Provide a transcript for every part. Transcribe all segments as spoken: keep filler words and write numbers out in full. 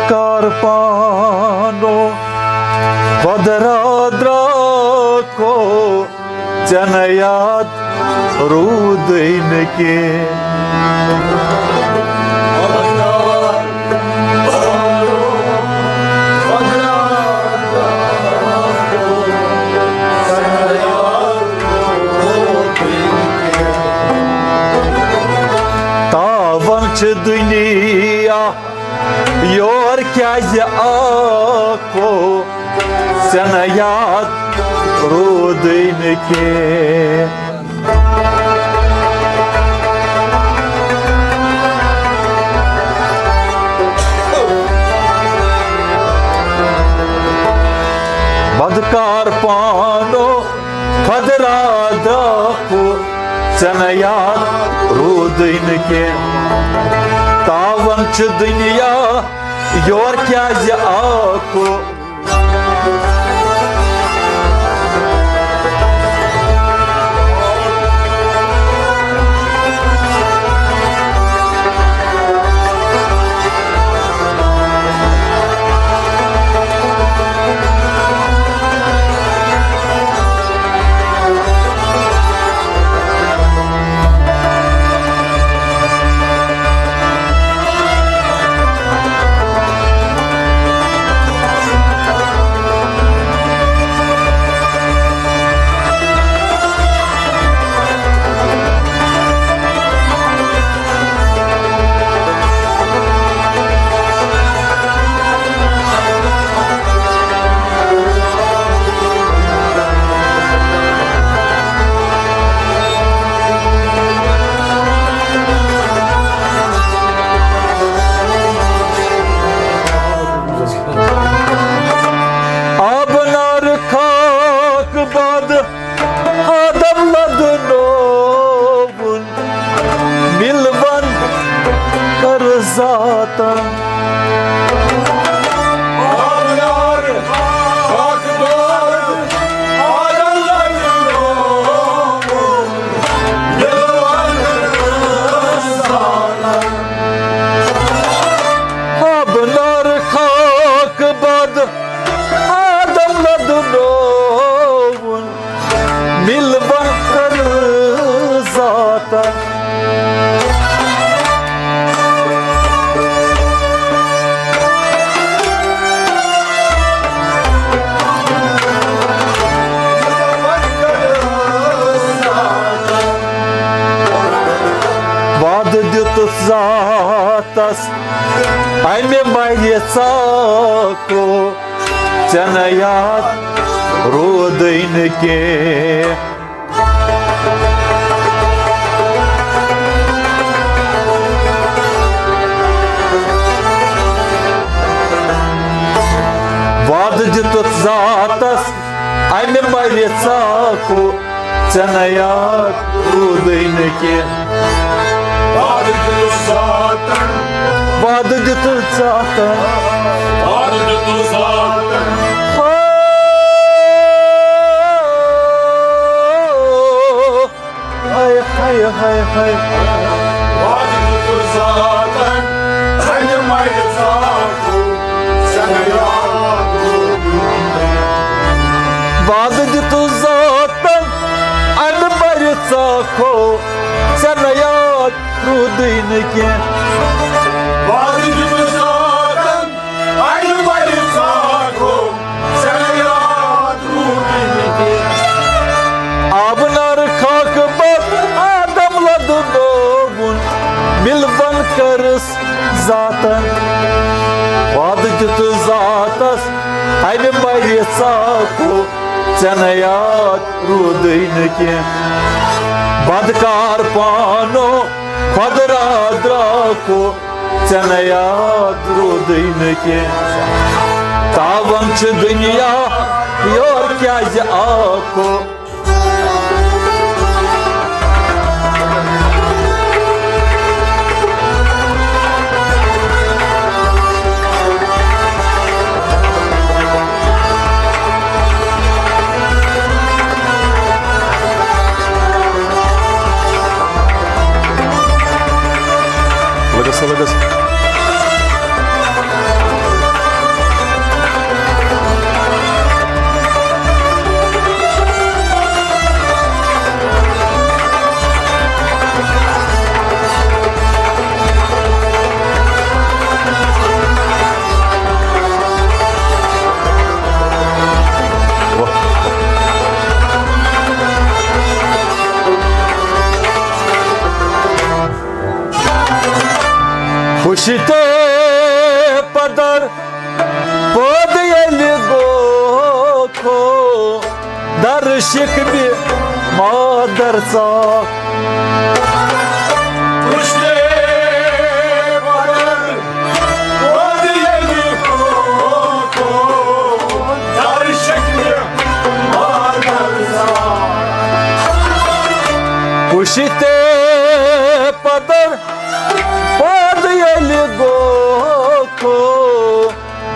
کار پانو خۄد را درٛاکو، ژےٚ نہٕ یاد روٗدٕے نہٕ کینٛہہ۔ تاوَن چھِ دُنیا یور کیٛازِ آکو، ژےٚ نہ یاد روٗدٕے نہٕ کینٛہہ۔ بدکار پانو خۄد را درٛاکو، ژےٚ نہ یاد روٗدٕے نہٕ کینٛہہ۔ تاوَن چھُ دُنیا یور کیٛازِ آکو۔ آب نار خاک باد آدم لدنووُن، مِلوَن کٔر ذاتن۔ آب نار خاک باد آدم لدنووُن، مِلوَن کٔر ذاتن۔ آب نار خاک باد آدم لدنووُن، مِلوَن کٔر ذاتن۔ وعدٕ دیُتُتھ ذاتس امہِ مَرِ ژاکو، ژےٚ نہ یاد روٗدٕے نہٕ کینٛہہ۔ وعدٕ دیُتُتھ ذاتس امہِ مَرِ ژاکو، ژےٚ نہ یاد روٗدٕے نہٕ کینٛہہ۔ وعدٕ دیُتُتھ ذاتن۔ وعدٕ دیُتُتھ ذاتن۔ وعدٕ دیُتُتھ ذاتن۔ ہاے، ہاے، ہاے، ہاے۔ وعدٕ دیُتُتھ ذاتن، امہِ مَرِ ژاکو، ژےٚ نہ یاد روٗدٕے نہٕ کینٛہہ۔ وعدٕ دیُتُتھ ذاتن، امہِ مَرِ ژاکو، ژےٚ نہ یاد روٗدٕے نہٕ کینٛہہ۔ وعدٕ دیُتُتھ ذاتن، امہِ مَرِ ژاکو، ژےٚ نہ یاد روٗدٕے نہٕ کینٛہہ۔ آب نار خاک باد آدم لدنووُن، مِلوَن کٔرٕس ذاتن۔ وعدٕ دیُتُتھ ذاتس امہِ مَرِ ژاکو، ژےٚ نہ یاد روٗدٕے نہٕ کینٛہہ۔ بدکار پانو خۄد را درٛاکو، ژےٚ نہ یاد روٗدٕے نہٕ کینٛہہ۔ تاوَن چھُ دُنیا یور کیٛازِ آکو۔ Lags, lags. تہِ پدر پٲدٕ ییٚلہِ گوٚو، کھو در شِکمہِ مادر ژاو۔ پُشتے پدر پٲدٕ ییٚلہِ گوٚو، کھو در شِکمہِ مادر ژاو۔ پُشتے پدر پٲدٕ ییٚلہِ گوٚو، کھو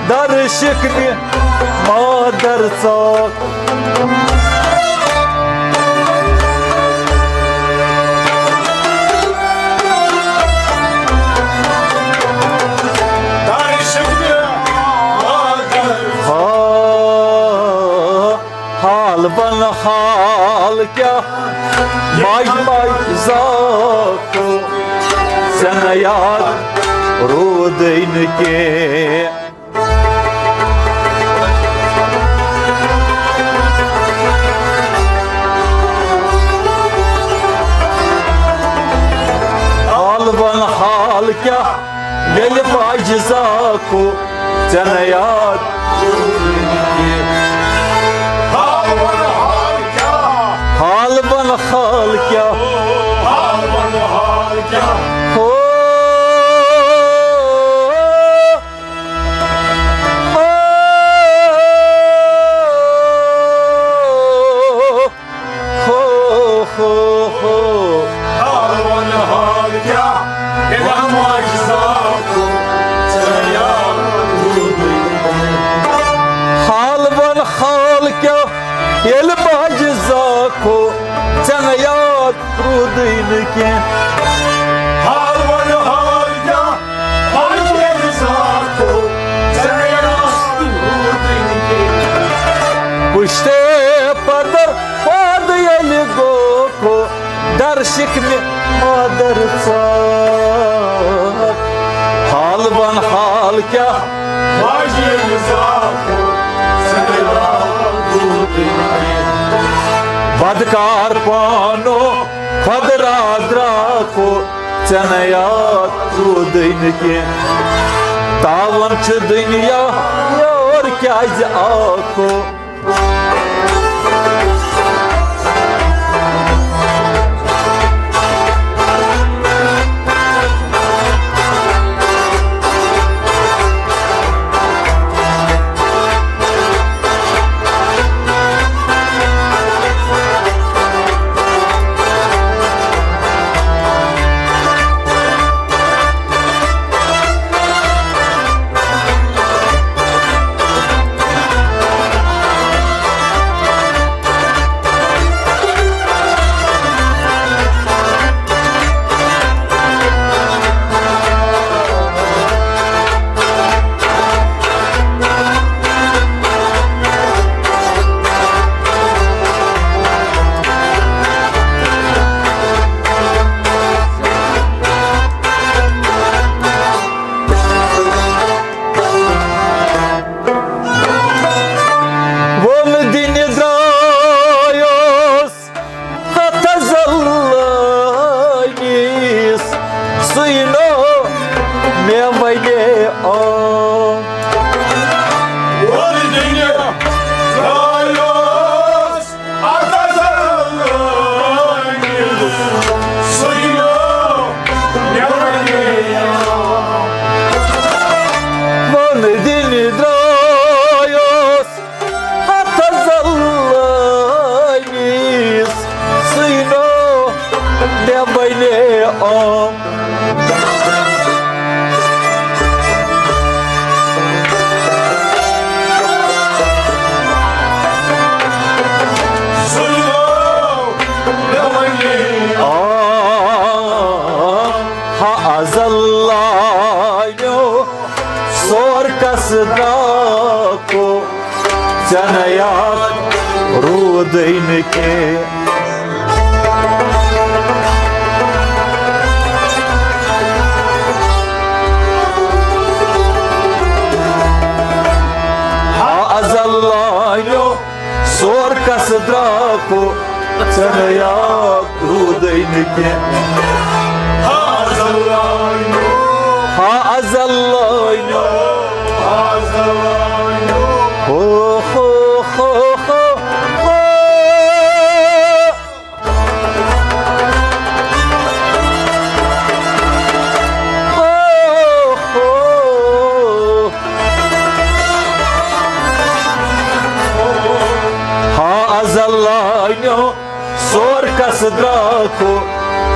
در شِکمہِ مادر ژاو۔ در شِکمہِ مادر ژاو۔ حال وَن حال کیٛاہ، ماجہِ ماجہِ زاکو، ژےٚ نہٕ یاد روٗدٕے نہٕ کینٛہہ۔ حال وَن حال کیٛاہ، ییٚلہِ ماجہِ زاکو، ژےٚ نہٕ یاد۔ حال وَن حال کیٛاہ؟ حال وَن حال کیٛاہ؟ حال وَن حال کیٛاہ؟ ہو۔ ہو، ہو، ہو۔ حال وَن حال کیٛاہ، ییٚلہِ ماجہِ زاکو، ژےٚ یاد روٗدٕے۔ حال وَن حال کیٛاہ، ییٚلہِ ماجہِ زاکو، ژےٚ نہٕ یاد روٗدٕے نہٕ کینٛہہ۔ حال وَن حال کیٛاہ، پُشتے پدر پٲدٕ ییٚلہِ گوٚو، کھو در شِکمہِ مادر ژاو۔ حال وَن حال کیٛاہ؟ بدکار پانو خۄد را درٛاکو، ژےٚ نہٕ یاد روٗدٕے نہٕ کینٛہہ۔ تاوَن چھُ دُنیا یور کیٛازِ آکو۔ ووٚن دِنہِ درٛایوس ہتھ زلٲنِس، سُے نوٚو مےٚ وَنے آ۔ ووٚن دِنہِ درٛایوس ہتھ زلٲنِس، سُے نوٚو مےٚ وَنے آ۔ ووٚن دِنہِ درٛایوس ہتھ زلٲنِس، سُے نوٚو مےٚ وَنے آ۔ سُے نوٚو مےٚ وَنے آ۔ ہا ازل لایو سور کس درٛاکو، ژےٚ نہٕ یاد روٗدٕے نہٕ کینٛہہ۔ ہا ازل لایو سور کس درٛاکو، ژےٚ نہٕ یاد روٗدٕے نہٕ کینٛہہ۔ ہا ازل لایو۔ ہا ازلانیو، ہو، ہو، ہو، ہو، ہو۔ ہو، ہو۔ ہا ازلانیو، سور کس دراکو،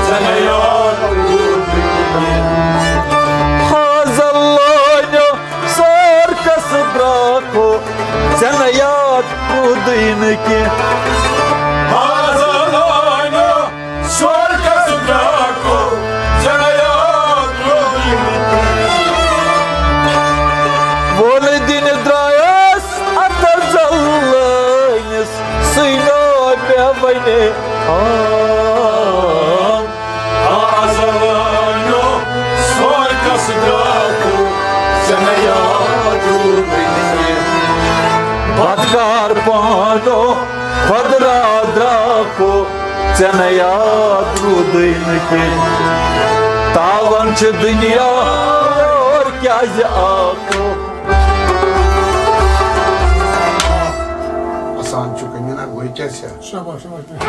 ژےٚ نہ یاد روٗدٕے۔ ہا ازلانیو، سور کس دراکو، ژےٚ نہ یاد روٗدٕے نہٕ کینٛہہ۔ ہا ازلانیو، سور کس دراکو، ژےٚ نہ یاد روٗدٕے نہٕ کینٛہہ۔ ووٚن دِنہِ درٛایس اتھ زلٲنِس، سُے نیوٗ مےٚ وۄنۍ۔ آ۔ آ ازلانیو، سور کس دراکو، ژےٚ نہ یاد روٗدٕے نہٕ کینٛہہ۔ بدکار پانو، خۄدرا دراکو، ژےٚ نہ یاد روٗدٕے نہٕ کینٛہہ۔ تاوان چھِ دُنیا، اور کیٛازِ آکو؟ آسان چھُ کٔمِن اکھ گوٚو کیٛاہ چھےٚ؟ شاباش، شاباش۔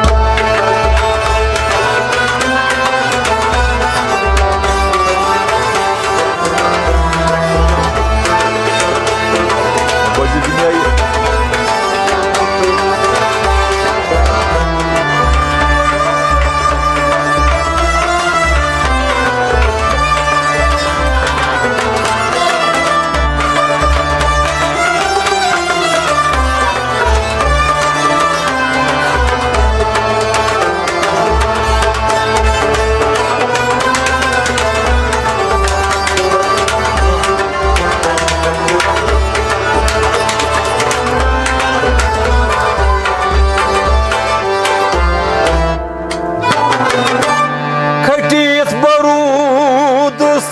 کھٹِتھ بروٗدُس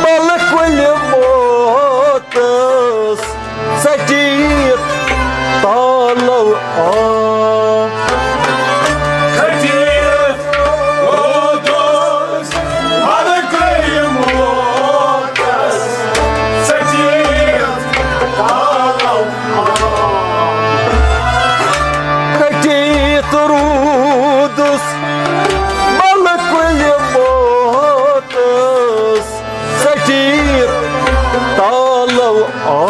ملہٕ کُلہِ موتس، ژٹِتھ تالو آ۔ کھٹِتھ روٗدُس ملہٕ کُلہِ موتس، ژٹِتھ تالو آ۔ کھٹِتھ روٗدُس ملہٕ کُلہِ موتس، ژٹِتھ تالو آ۔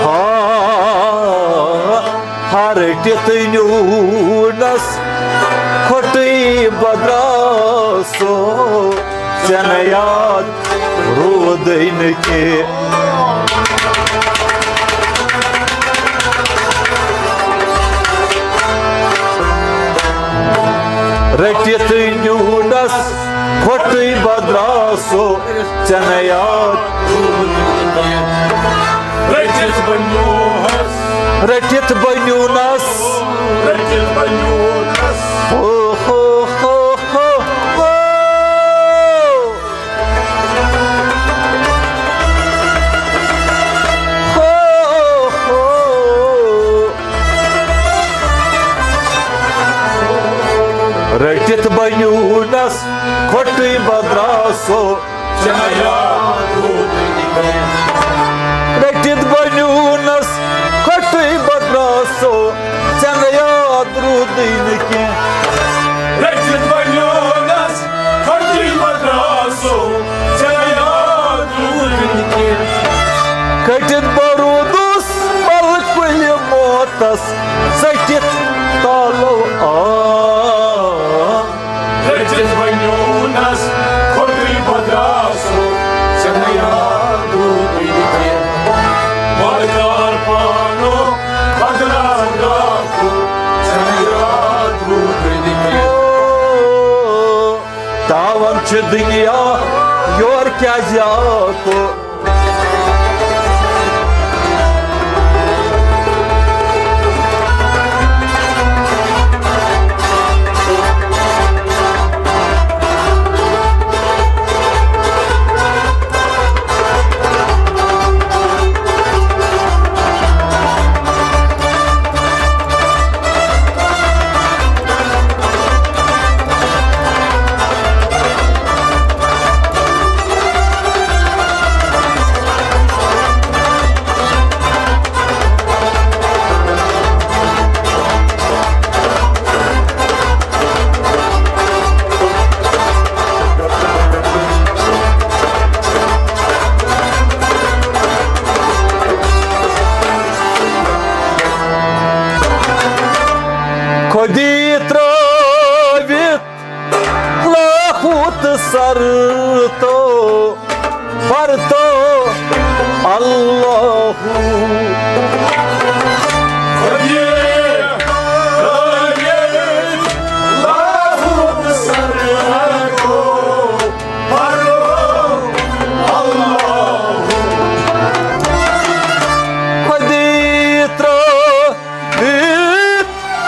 ہا، ہر تِتھ نیوٗنس کھۄٹٕے بدراسو، ژےٚ نہٕ یاد روٗدٕے نہٕ کینٛہہ۔ رٔٹِتھ نیوٗنس کھۄٹٕے بدراسو، ژےٚ نہٕ یاد روٗدٕے نہٕ کینٛہہ۔ رٔٹِتھ بہٕ نیوٗنس۔ رٔٹِتھ بہٕ نیوٗنس۔ رٔٹِتھ بہٕ نیوٗنس۔ ہو، ہو، ہو، ہو، ہو۔ ہو، ہو۔ رٔٹِتھ بہٕ نیوٗنس کھۄٹٕے بدراسو۔ رٔٹِتھ بہٕ نیوٗنس کھۄٹٕے بدراسو، ژےٚ نہٕ یاد روٗدٕے نہٕ کینٛہہ۔ رٔٹِتھ بہٕ نیوٗنس کھۄٹٕے بدراسو، ژےٚ نہٕ یاد روٗدٕے نہٕ کینٛہہ۔ کھٔٹِتھ بہٕ روٗدُس ملہٕ کُلہِ موتس، ژٔٹِتھ تالو آ۔ رٔٹِتھ بہٕ نیوٗنس کھۄٹٕے بدراسو، ژےٚ نہٕ یاد روٗدٕے نہٕ کینٛہہ۔ وارٕ کار پانو بدراسو، ژےٚ نہٕ یاد روٗدٕے نہٕ کینٛہہ۔ تاوان چھِ دُنیا یورٕ کیٛازِ آکو۔ دی ترٲوِتھ لاہوت سر تو پر تو اللہ۔ خودی ترٲوِتھ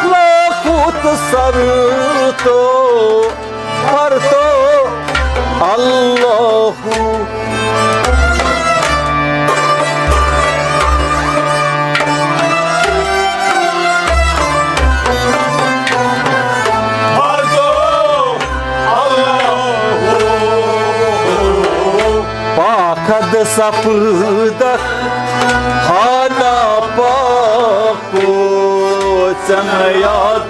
لاہوت سر تو پر تو اللہ۔ پاکد سپدک ہانا پاکو، ژےٚ نہٕ یاد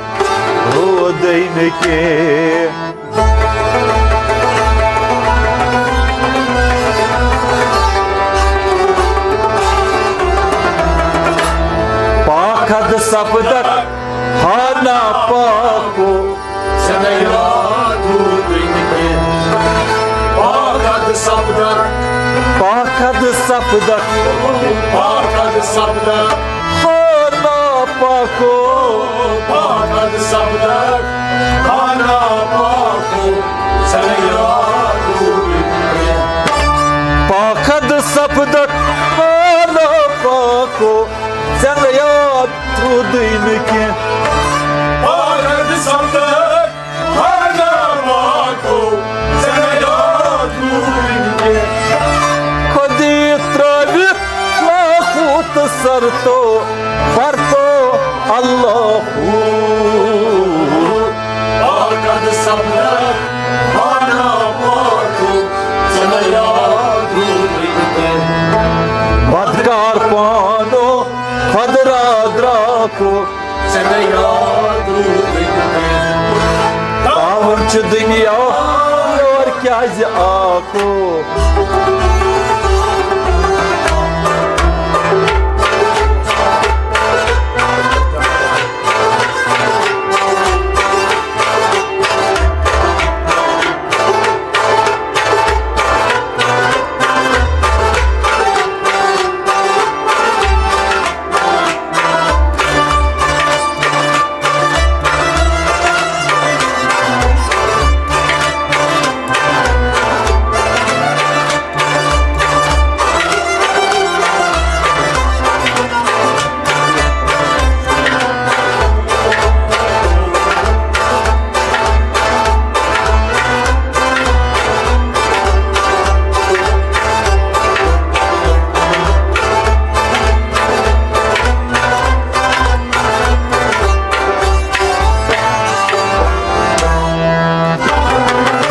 روٗدٕے نہٕ کینٛہہ۔ پاکد سپدک ہانا پاکو، ژےٚ نہٕ یاد روٗدٕے نہٕ کینٛہہ۔ پاکد سپدک، پاکد سپدک، پاکد سپدک، ہانا پاکو، پاکد سپدک، ہانا پاکو، ژےٚ نہٕ یاد روٗدٕے نہٕ کینٛہہ۔ پاکد سپدک ہانا پاکو، ژےٚ نہٕ یاد روٗدٕے نہٕ کینٛہہ۔ پاکد سپدک ہانا پاکو، ژےٚ نہٕ یاد روٗدٕے نہٕ کینٛہہ۔ خودی ترٲوِتھ لاہوت سر تو پر تو اللہ۔ پاکد سپدک ہانا پاکو، ژےٚ نہٕ یاد روٗدٕے نہٕ کینٛہہ۔ بدکار پانو خۄد را درٛاکو، ژےٚ نہٕ یاد روٗدٕے نہٕ کینٛہہ۔ تاوَن چھُ دُنیا یور کیٛازِ آکو۔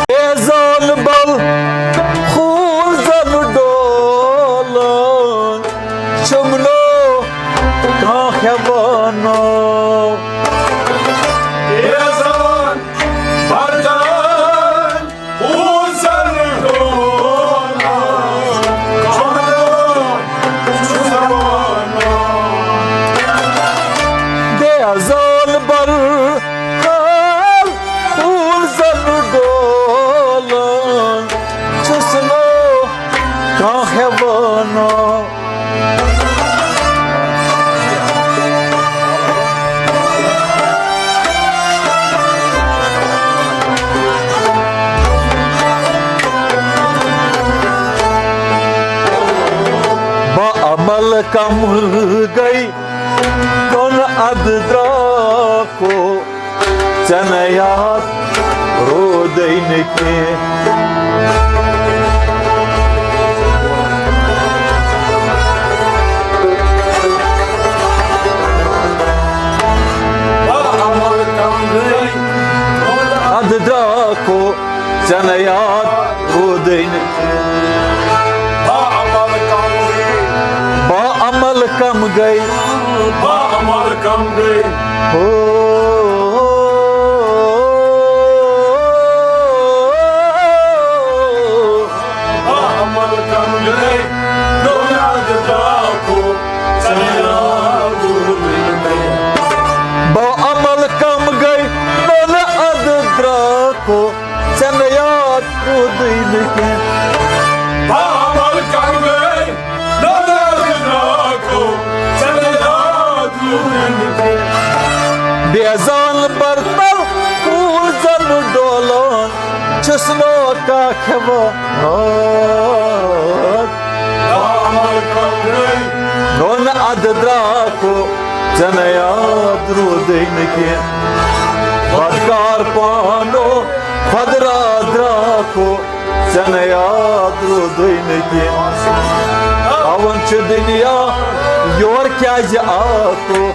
اے زال بل خوٗن زن ڈولان، چھُم نہٕ کانٛہہ ہٮ۪وانو۔ اے زال بردان خوٗن زن ڈولان، چھُم نہٕ ہٮ۪وانو۔ اے زال بل کال خوٗن زن ڈولان، چھُس نہٕ کانٛہہ ہٮ۪وانو۔ با عمل کم گٔے دۄن ادٕ درٛاکو، ژےٚ نہٕ یاد روٗدٕے نہٕ کینٛہہ۔ ادٕ درٛاکو، ژےٚ نہٕ یاد روٗدٕے نہٕ۔ با عمل کم گٔے۔ با عمل کم گٔے۔ با عمل کم گٔے۔ ہو۔ با عمل کم گٔے۔ دولت درٛاکو، ژےٚ نہٕ یاد روٗدٕے نہٕ۔ با عمل کم گٔے۔ بیزان برتل پوٗزن ڈولان، چھُس نہٕ کانٛہہ کھٮ۪وان۔ نوٚن ادٕ درٛاکو، ژےٚ نہٕ یاد روٗدٕے نہٕ کینٛہہ۔ بدکار پانو، خۄدرا درٛاکو، ژےٚ نہٕ یاد روٗدٕے نہٕ کینٛہہ۔ ہاوان چھُ دُنیا یور کیٛازِ آکو۔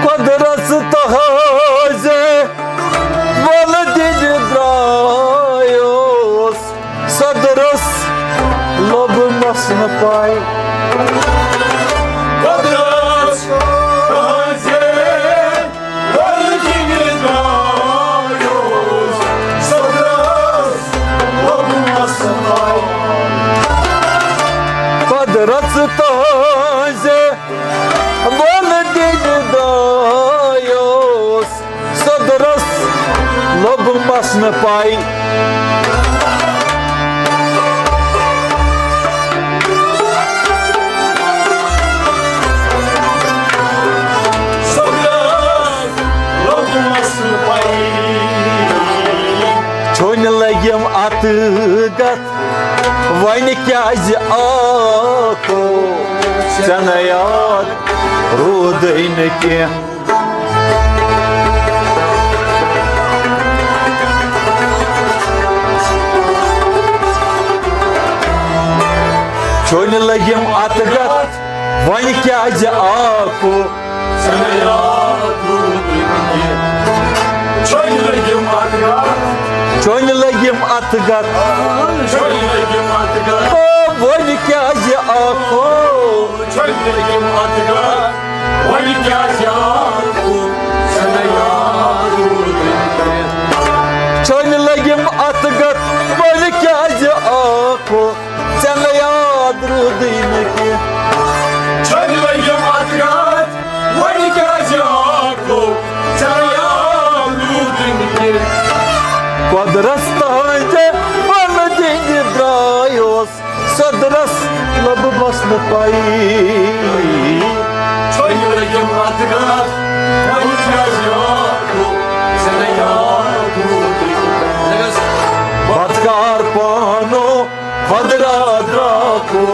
قۄدرت تہنٛزِ ولہٕ دِنہِ درٛایوس، صدرس لوٚب مس نہٕ پاے۔ قۄدرت تہنٛزِ ولہٕ دِنہِ درٛایوس، صدرس لوٚب مس نہٕ پاے۔ قۄدرت تہنٛزِ ولہٕ دِنہِ درٛایوس، صدرس لوٚب مس نہٕ پاے۔ صدرس لوٚب مس نہٕ پاے۔ چھُنہٕ لٔگِم اتہٕ گتھ وۄنۍ کیٛازِ آکو، ژےٚ نہٕ یاد روٗدٕے نہٕ کینٛہہ۔ چھُنہٕ لٔگِم اتہٕ گتھ وۄنۍ کیٛازِ آکو۔ چھُنہٕ لٔگِم اتہٕ گتھ۔ چھُنہٕ لٔگِم اتہٕ گتھ۔ چھُنہٕ لٔگِم اتہٕ گتھ۔ او، وۄنۍ کیٛازِ آکھو؟ چھُنہٕ لٔگِم اتہٕ گتھ۔ وۄنۍ کیٛازِ آکھو؟ چھُنہٕ لٔگِم اتہٕ گتھ۔ وۄنۍ کیٛازِ آکھو؟ ژےٚ نہٕ یاد روٗدٕے نہٕ کینٛہہ۔ چھٔلۍ لٔگِم اتھ گتھ، وۄنۍ کیٛازِ آکھو، ژےٚ نہٕ یاد روٗدٕے نہٕ کینٛہہ۔ قۄدرت تہنٛدِ ولہٕ دِنہِ درٛایوس، صدرس لوٚب مس نہٕ پَیی۔ چھٔلۍ لٔگِم اتھ گتھ، وۄنۍ کیٛازِ آکھو، ژےٚ نہٕ یاد روٗدٕے نہٕ کینٛہہ۔ بدکار پانو خۄدرا درٛاکو،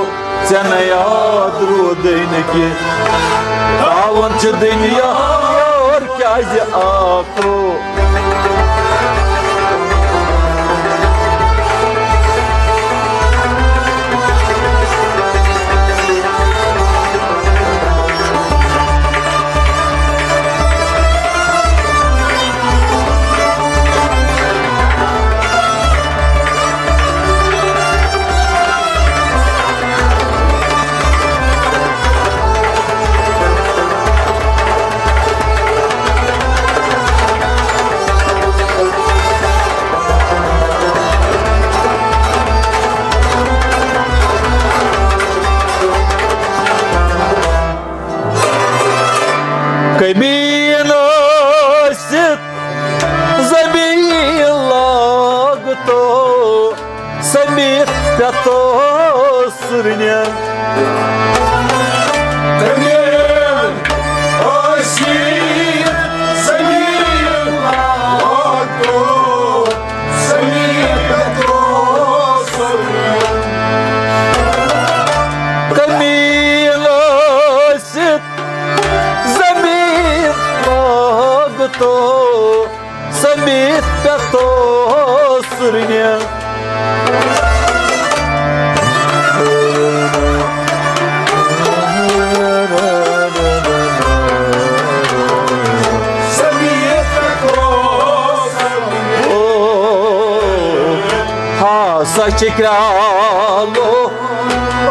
ژےٚ نہٕ یاد روٗدٕے نہٕ کینٛہہ۔ تاوَن چھِ دُنیا یور کیٛازِ آکو۔ کمیٖن ٲسِتھ زمین لاگتو، سمیت پتو سرنہِ۔ کمیٖن ٲسِتھ زمین لاگتو، سمیت پتو سرنہِ۔ کمیٖن ٲسِتھ زمین لاگتو، سمیت پتو سرنہِ۔ سۄ چھِ کرٛالو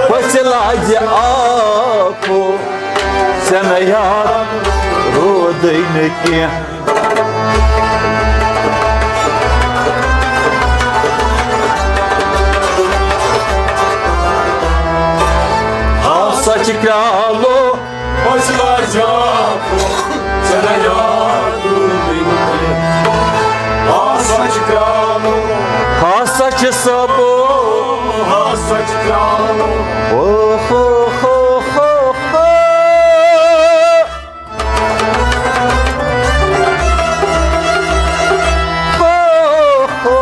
پٔژھِ لاجہِ آکھو، ژےٚ نہ یاد روٗدٕے نہٕ کینٛہہ۔ ہا، سۄ چھِ کرٛالو پٔژھِ لاجہِ آکھو، ژےٚ نہ یاد روٗدٕے نہٕ کینٛہہ۔ ہا، سۄ چھِ کرٛالو۔ ہا، سۄ چھِ سۄ بو۔ ہا، سۄ چھِ کرٛالو۔ او ہو ہو ہو ہو۔ ہو، ہو۔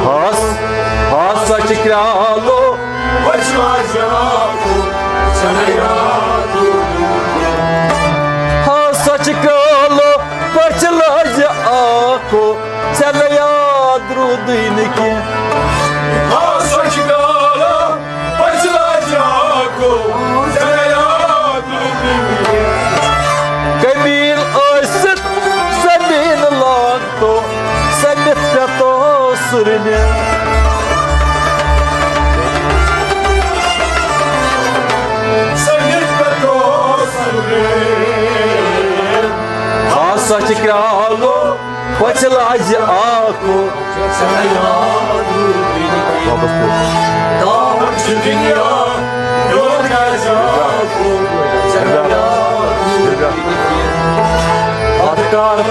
ہس، ہسا چھِ کرٛالو۔ ہسا چھِ کرٛالو، پٔژھِ لاجہِ آکھو، ژےٚ نہٕ یاد روٗدٕے نہٕ کینٛہہ۔ ہسا چھِ کرٛالو، پٔژھِ لاجہِ آکھو، ژےٚ نہٕ یاد روٗدٕے نہٕ کینٛہہ۔ قبیٖل ٲسِتھ زٔمیٖن لاگتو، سٔمِتھ پٮ۪تو سُرنہِ۔ سٔمِتھ پٮ۪تو سُرنہِ۔ ہسا چھِ کرٛالو، پٔژھِ لاجہِ آکھو۔ واپس پٔژھ۔ اَتھ کر